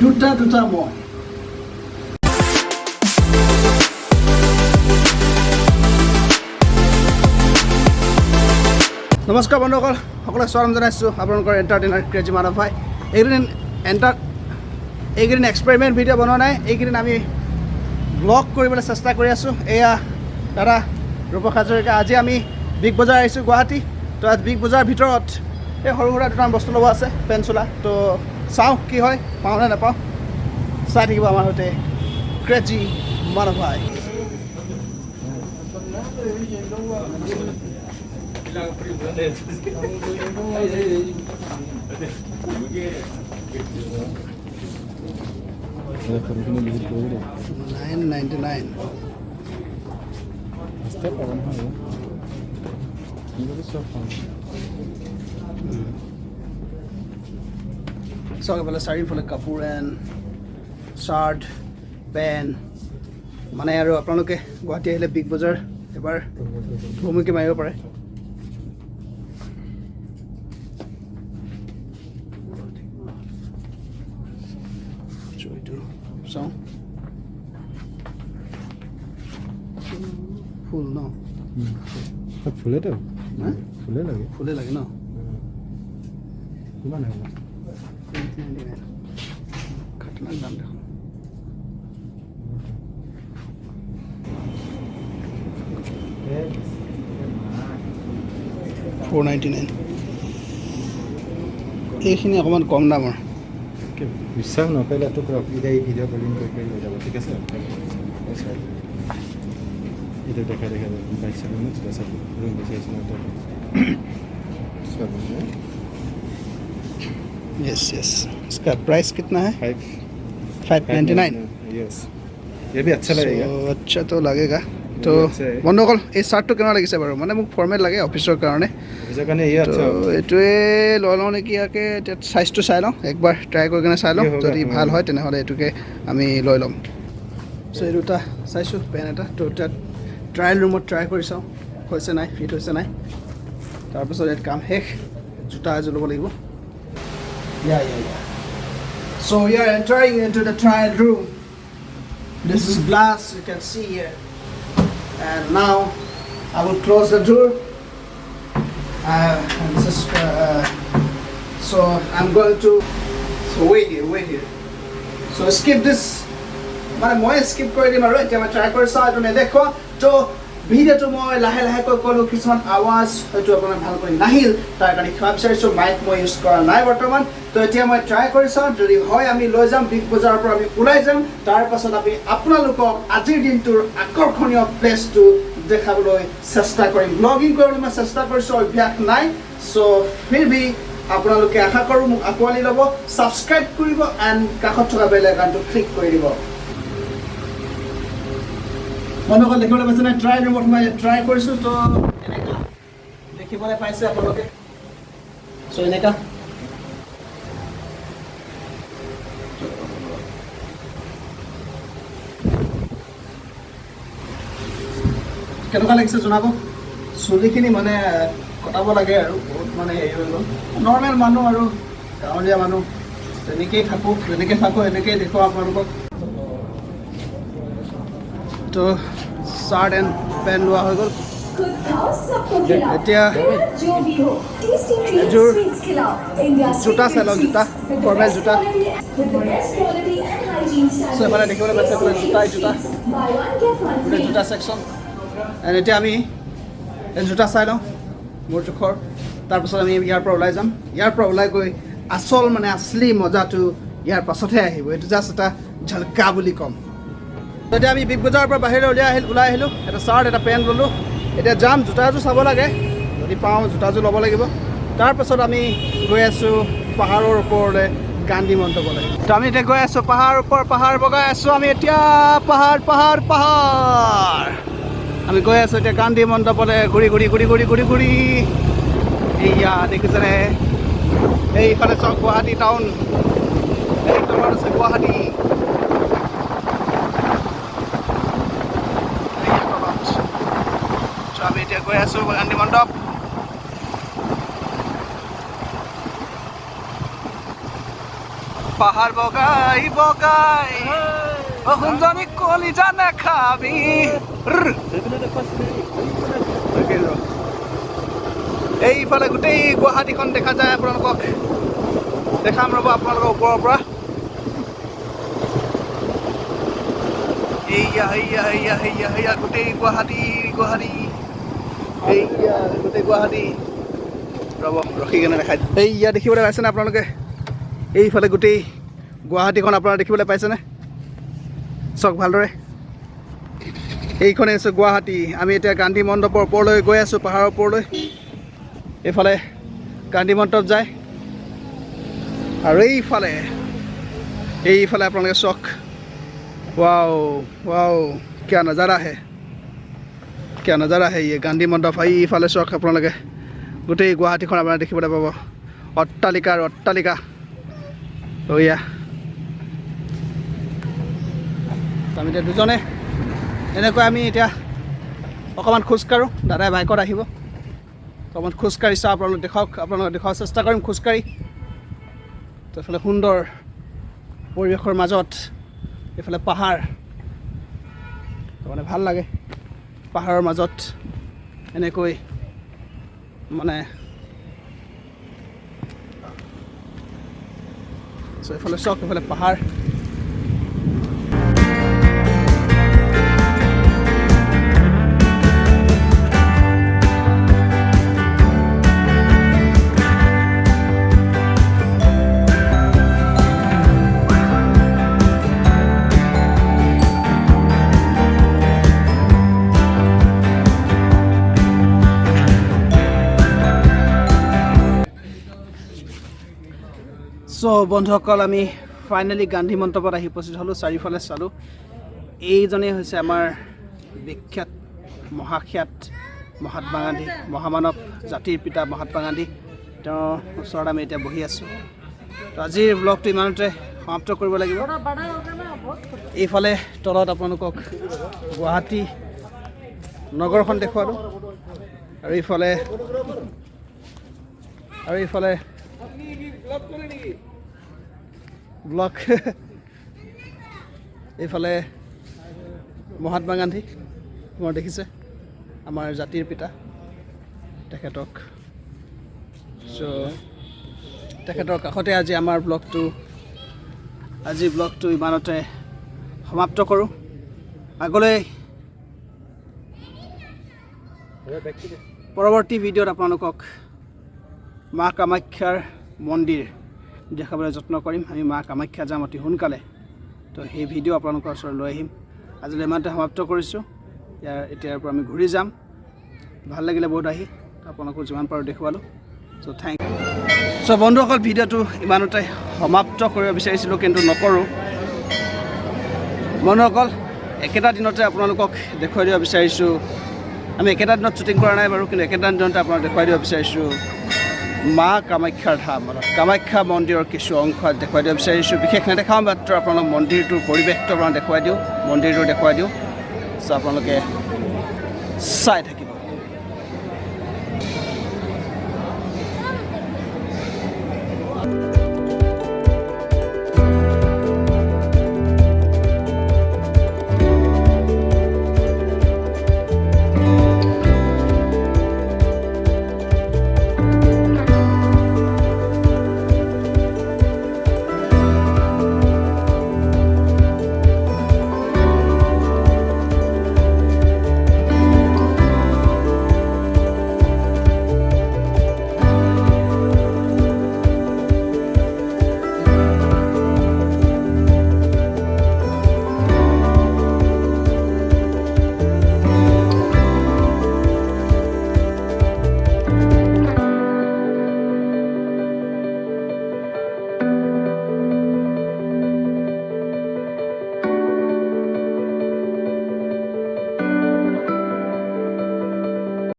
দুটা দুটা মই। নমস্কাৰ বন্ধুসকল, সকলোকে স্বাগতম জনাইছোঁ আপোনালোকৰ এণ্টাৰটেইনাৰ ক্ৰেজি মানৱ ভাই। এইকেইদিন এক্সপেৰিমেণ্ট ভিডিঅ' বনোৱা নাই। এইকেইদিন আমি ব্লগ কৰিবলৈ চেষ্টা কৰি আছোঁ। এয়া দাদা ৰূপক হাজৰিকা। আজি আমি বিগ বজাৰ আহিছোঁ গুৱাহাটী। তো আজি বিগ বজাৰৰ ভিতৰত এই সৰু সুৰা দুটামান বস্তু ল'ব আছে, পেণ্ট চোলা। তো চাওঁ কি হয়, পাওঁ নে নাপাওঁ। চাই থাকিব আমাৰ সৈতে ক্ৰেজি মানৱ ভাই। 999। ৰাস্তাত পাব নহয়। চব পাম। চাওক, এইফালে চাৰিওফালে কাপোৰ এণ্ড চাৰ্ট, পেণ্ট। মানে আৰু আপোনালোকে গুৱাহাটী আহিলে বিগ বজাৰ এবাৰ ভুমুকি মাৰিব পাৰে। চ' এইটো চাওঁ, ফুল ন? ফুলেতো। হা? ফুলে লাগে। ফুলে লাগে ন? কিমান হ'ব? 899। খাতৰনাক দাম দেখোন। 499। এইখিনি অকণমান কম দামৰ। বিশ্বাস নকৰিলে তোক এতিয়া এই ভিডিঅ' কলিং কৰি কৰি লৈ যাব, ঠিক আছে? এইটো দেখাই দেখাই যাব। বাইক চাবি ন, তেতিয়া চাবি ৰুম বিচাৰিছে ন। চাবি। यस यस, इसका प्राइस कितना है? फाइव। 599। यस, ये भी अच्छा लगेगा। अच्छा तो लगेगा। তো अच्छा है। বন্ধুসকল, এই চাৰ্টটো কেনেকুৱা লাগিছে বাৰু? মানে মোক ফৰ্মেল লাগে অফিচৰ কাৰণে। অফিচৰ কাৰণে এই তো আচ্ছা। এইটোৱে লৈ লওঁ নেকি ইয়াকে? এতিয়া চাইজটো চাই লওঁ, একবাৰ ট্ৰাই কৰি কিনে চাই লওঁ। এই হ'ব, যদি ভাল অঁ। হয়, তেনেহ'লে এইটোকে আমি লৈ ল'ম। চ' এই দুটা চাইছোঁ, পেণ্ট এটা। তো তাত ট্ৰায়েল ৰুমত ট্ৰাই কৰি চাওঁ হৈছে নাই, ফিট হৈছে নাই। তাৰপিছত ইয়াত কাম শেষ, জোতা এযোৰ ল'ব লাগিব। Yeah. So we are entering into the trial room. This is glass, you can see here. And now I will close the door. And this is so I'm going to, so wait here, wait here. So skip this. মানে মই skip কৰি দিম আৰু এতিয়া মই try কৰি চাওঁ, এইটো নেদেখুৱা। তো ভিডিঅ'টো মই লাহে লাহেকৈ ক'লোঁ, কিছুমান আৱাজ হয়তো আপোনাৰ ভালকৈ নাহিল, তাৰ কাৰণে ক্ষমা বিচাৰিছোঁ। মাইক মই ইউজ কৰা নাই বৰ্তমান। তো এতিয়া মই ট্ৰাই কৰি চাওঁ, যদি হয় আমি লৈ যাম। বিগ বজাৰৰ পৰা আমি ওলাই যাম, তাৰপাছত আমি আপোনালোকক আজিৰ দিনটোৰ আকৰ্ষণীয় প্লেচটো দেখাবলৈ চেষ্টা কৰিম। ব্লগিং কৰিবলৈ মই চেষ্টা কৰিছোঁ, অভ্যাস নাই। চ' फिर भी আপোনালোকে আশা কৰোঁ মোক আঁকোৱালি ল'ব, ছাবস্ক্ৰাইব কৰিব এণ্ড কাষত থকা বেল আইকনটো ক্লিক কৰি দিব। বন্ধুসকল, দেখিবলৈ পাইছে নাই? ট্ৰায়েল ৰুমত সোমাই ট্ৰাই কৰিছোঁ। তো এনেকুৱা দেখিবলৈ পাইছে আপোনালোকে। চ' এনেকুৱা কেনেকুৱা লাগিছে জনাব। চুলিখিনি মানে কটাব লাগে আৰু বহুত মানে হেৰি হৈ গ'ল। নৰ্মেল মানুহ আৰু গাঁৱলীয়া মানুহ, তেনেকেই থাকোঁ, যেনেকৈ থাকোঁ এনেকেই দেখুৱাওঁ আপোনালোকক। তো চাৰ্ট এণ্ড পেণ্ট লোৱা হৈ গ'ল। खुद खाओ, सबको खिलाओ। এতিয়া जो भी हो, टेस्टी ट्रीट এযোৰ स्वीट्स खिलाओ। इंडिया জোতা চাই লওক, জোতা, ফৰ্মেল জোতা। With the best quality and hygiene So, এফালে দেখিবলৈ পাইছে, এফালে জোতাই জোতা। Buy one get one গোটেই free. জোতা ছেকশ্যন। এণ্ড এতিয়া আমি এই জোতা চাই লওঁ মোৰ জোখৰ, তাৰপাছত আমি ইয়াৰ পৰা ওলাই যাম। ইয়াৰ পৰা ওলাই গৈ আচল মানে আচলি মজাটো ইয়াৰ পাছতহে আহিব। এইটো জাষ্ট এটা ঝলকা বুলি ক'ম। তো এতিয়া আমি বিগ বজাৰৰ পৰা বাহিৰলৈ ওলাই আহিলোঁ। এটা চাৰ্ট, এটা পেণ্ট ল'লোঁ। এতিয়া যাম, জোতা এযোৰ চাব লাগে, যদি পাওঁ জোতাযোৰ ল'ব লাগিব। তাৰপাছত আমি গৈ আছোঁ পাহাৰৰ ওপৰলৈ, গান্ধী মণ্ডপলৈ। তো আমি এতিয়া গৈ আছোঁ পাহাৰৰ ওপৰ, পাহাৰ বগাই আছোঁ আমি এতিয়া। পাহাৰ, পাহাৰ, পাহাৰ। আমি গৈ আছোঁ এতিয়া গান্ধী মণ্ডপলৈ, ঘূৰি ঘূৰি ঘূৰি ঘূৰি ঘূৰি ঘূৰি। এইয়া দেখিছেনে? এইফালে চাওক, গুৱাহাটী টাউন। এই তলত আছে গুৱাহাটী। এইয়া তলত। চ' আমি এতিয়া গৈ আছোঁ গান্ধী মণ্ডপ। পাহাৰ বগাই বগাই, অ সোণজনী কলিজা নাখাবি। এইফালে গোটেই গুৱাহাটীখন দেখা যায়। আপোনালোকক দেখাম ৰ'ব আপোনালোকৰ ওপৰৰ পৰা। এইয়া এইয়া এইয়া এইয়া এইয়া গোটেই গুৱাহাটী, গুৱাহাটী, এইয়া গোটেই গুৱাহাটী। ৰ'ব, ৰখি কেনে দেখাই। এইয়া দেখিবলৈ পাইছেনে আপোনালোকে? এইফালে গোটেই গুৱাহাটীখন আপোনালোকে দেখিবলৈ পাইছেনে? চাওক ভালদৰে, এইখনেই হৈছে গুৱাহাটী। আমি এতিয়া গান্ধী মণ্ডপৰ ওপৰলৈ গৈ আছোঁ, পাহাৰৰ ওপৰলৈ। এইফালে গান্ধী মণ্ডপ যায় আৰু এইফালে আপোনালোকে চাওক। ৱাও ৱাও, क्या नज़ारा है, क्या नज़ारा है! ये গান্ধী মণ্ডপ। এইফালে চাওক আপোনালোকে, গোটেই গুৱাহাটীখন আপোনালোকে দেখিবলৈ পাব। অট্টালিকাৰ অট্টালিকা। ইয়া আমি এতিয়া দুজনে এনেকৈ আমি এতিয়া অকণমান খোজকাঢ়োঁ। দাদাই বাইকত আহিব। অকণমান খোজকাঢ়ি চাওঁ, আপোনালোক দেখুৱাওক, আপোনালোকক দেখুওৱাৰ চেষ্টা কৰিম খোজকাঢ়ি। তো এইফালে সুন্দৰ পৰিৱেশৰ মাজত এইফালে পাহাৰ, তো মানে ভাল লাগে পাহাৰৰ মাজত এনেকৈ মানে। চ' এইফালে চাওক, এইফালে পাহাৰ। চ' বন্ধুসকল, আমি ফাইনেলি গান্ধী মণ্ডপত আহি উপস্থিত হ'লোঁ। চাৰিওফালে চালোঁ। এইজনেই হৈছে আমাৰ বিখ্যাত মহাখ্যাত মহাত্মা গান্ধী, মহামানৱ, জাতিৰ পিতা মহাত্মা গান্ধী। তেওঁৰ ওচৰত আমি এতিয়া বহি আছোঁ। তো আজিৰ ব্লগটো ইমানতে সমাপ্ত কৰিব লাগিব। এইফালে তলত আপোনালোকক গুৱাহাটী নগৰখন দেখুৱালোঁ আৰু এইফালে ব্লগ, এইফালে মহাত্মা গান্ধী আমাৰ দেখিছে, আমাৰ জাতিৰ পিতা তেখেতক। চ' তেখেতৰ কাষতে আজি আমাৰ ব্লগটো, আজি ব্লগটো ইমানতে সমাপ্ত কৰোঁ। আগলৈ পৰৱৰ্তী ভিডিঅ'ত আপোনালোকক মা কামাখ্যাৰ মন্দিৰ দেখাবলৈ যত্ন কৰিম। আমি মা কামাখ্যা যাম অতি সোনকালে, তো সেই ভিডিঅ' আপোনালোকৰ ওচৰলৈ লৈ আহিম। আজিলৈ ইমানতে সমাপ্ত কৰিছোঁ। এতিয়াৰ পৰা আমি ঘূৰি যাম। ভাল লাগিলে বহুত আহি, আপোনালোকক যিমান পাৰোঁ দেখুৱালোঁ। চ' thank চ' বন্ধুসকল, ভিডিঅ'টো ইমানতে সমাপ্ত কৰিব বিচাৰিছিলোঁ, কিন্তু নকৰোঁ। বন্ধুসকল, একেটা দিনতে আপোনালোকক দেখুৱাই দিব বিচাৰিছোঁ। আমি একেটা দিনত শ্বুটিং কৰা নাই বাৰু, কিন্তু একেটা দিনতে আপোনালোক দেখুৱাই দিব বিচাৰিছোঁ মা কামাখ্যাৰ ধাম, অৰ্থাৎ কামাখ্যা মন্দিৰৰ কিছু অংশ দেখুৱাই দিব বিচাৰিছোঁ। বিশেষ নেদেখাওঁ, মাত্ৰ আপোনালোক মন্দিৰটোৰ পৰিৱেশটো আপোনালোক দেখুৱাই দিওঁ, মন্দিৰটো দেখুৱাই দিওঁ। চ' আপোনালোকে চাই থাকিব।